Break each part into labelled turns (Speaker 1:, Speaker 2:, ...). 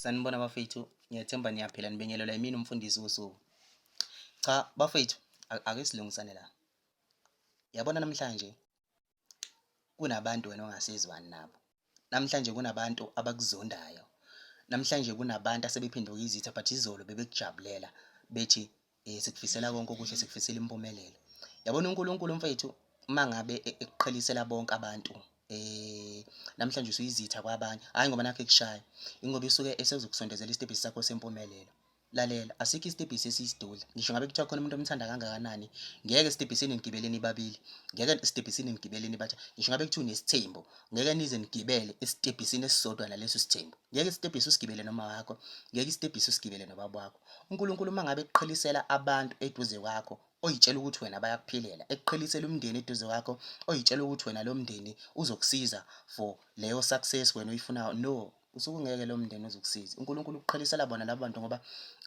Speaker 1: Sanibona bafethu, ngiyathemba niyaphila nibingelelwa yimina umfundisi wosuku. Cha bafethu, ake silungisane la. Yabona namhlanje kunabantu wena ongasezwani nabo. Namhlanje kunabantu abakuzondayo. Namhlanje kunabantu asebephenduka izitha but izolo bebekujabulela bethi eh sikufisela konke okuhle sikufisela impumelelo. Yabona uNkulunkulu mfethu uma ngabe e, ekuqhelisela bonke abantu eh namhlanje usuyizitha kwabanye hayi ngoba nakho ekushaya ingoba isuke esezokusondezela isitebhisi sakho sempumelelo lalela asikho isitebhisi esiyisidudla ngisho ngabe kuthiwa khona umuntu omthanda kangakanani ngeke esitebhisini nigibeleni babili ngeke esitebhisini nigibeleni batha ngisho ngabe kuthiwa unesithembu ngeke nize nigibele esitebhisini esisodwa naleso sithembu ngeke isitebhisi usigibele noma wakho ngeke isitebhisi usigibele nobaba wakho uNkulunkulu uma ngabe ekuqhelisela abantu eduze kwakho oyitshela ukuthi wena bayakuphilela ekuqhelisela umndeni eduze kwakho oyitshela ukuthi wena lo mndeni uzokusiza for leyo success wena oyifunayo no usuke ungeke lo mndeni uzokusiza uNkulunkulu ukuqhelisela bona labo bantu ngoba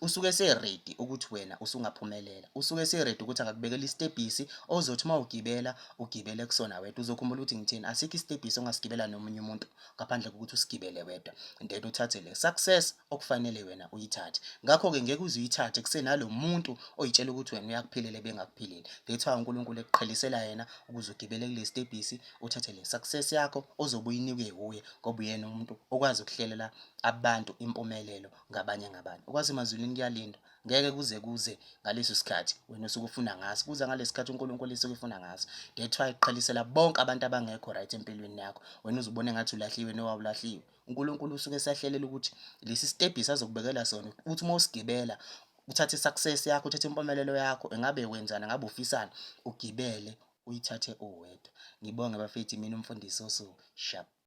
Speaker 1: usuke eseready ukuthi wena usungaphumelela usuke eseready ukuthi akakubekela isitebhisi ozothi uma ugibela ugibele kusona wedwa uzokhumbula ukuthi ngithini asikho isitebhisi ongasigibela nomunye umuntu ngaphandle kokuthi usigibele wedwa and then uthathe le success okufanele wena uyithathe ngakho-ke ngeke uze uyithathe kusenalo muntu oyitshela ukuthi wena uyakuphilela ebengakuphileli that's why uNkulunkulu ekuqhelisela yena ukuze ugibele kule stebhisi uthathe le success yakho ozobe uyinikwe wuye ngoba uyena umuntu okwazi ukuhlelela abantu impumelelo ngabanye ngabanye okwasemazulwini kuyalindwa ngeke kuze kuze ngaleso sikhathi wena osuke ufuna ngaso kuza ngalesi sikhathi uNkulunkulu esuke efuna ngaso that's why eqhelisela bonke abantu abangekho right empilweni yakho wena uzubone ngathi ulahliwe nowawulahliwe uNkulunkulu usuke esahlelela ukuthi lesi stebhisi azokubekela sona uthi uma usigibela uthathe i-success yakho uthathe impumelelo yakho engabe wenzani ngabe ufisani ugibele uyithathe uwedwa ngibonge bafethu mina umfundisi osuku sharp.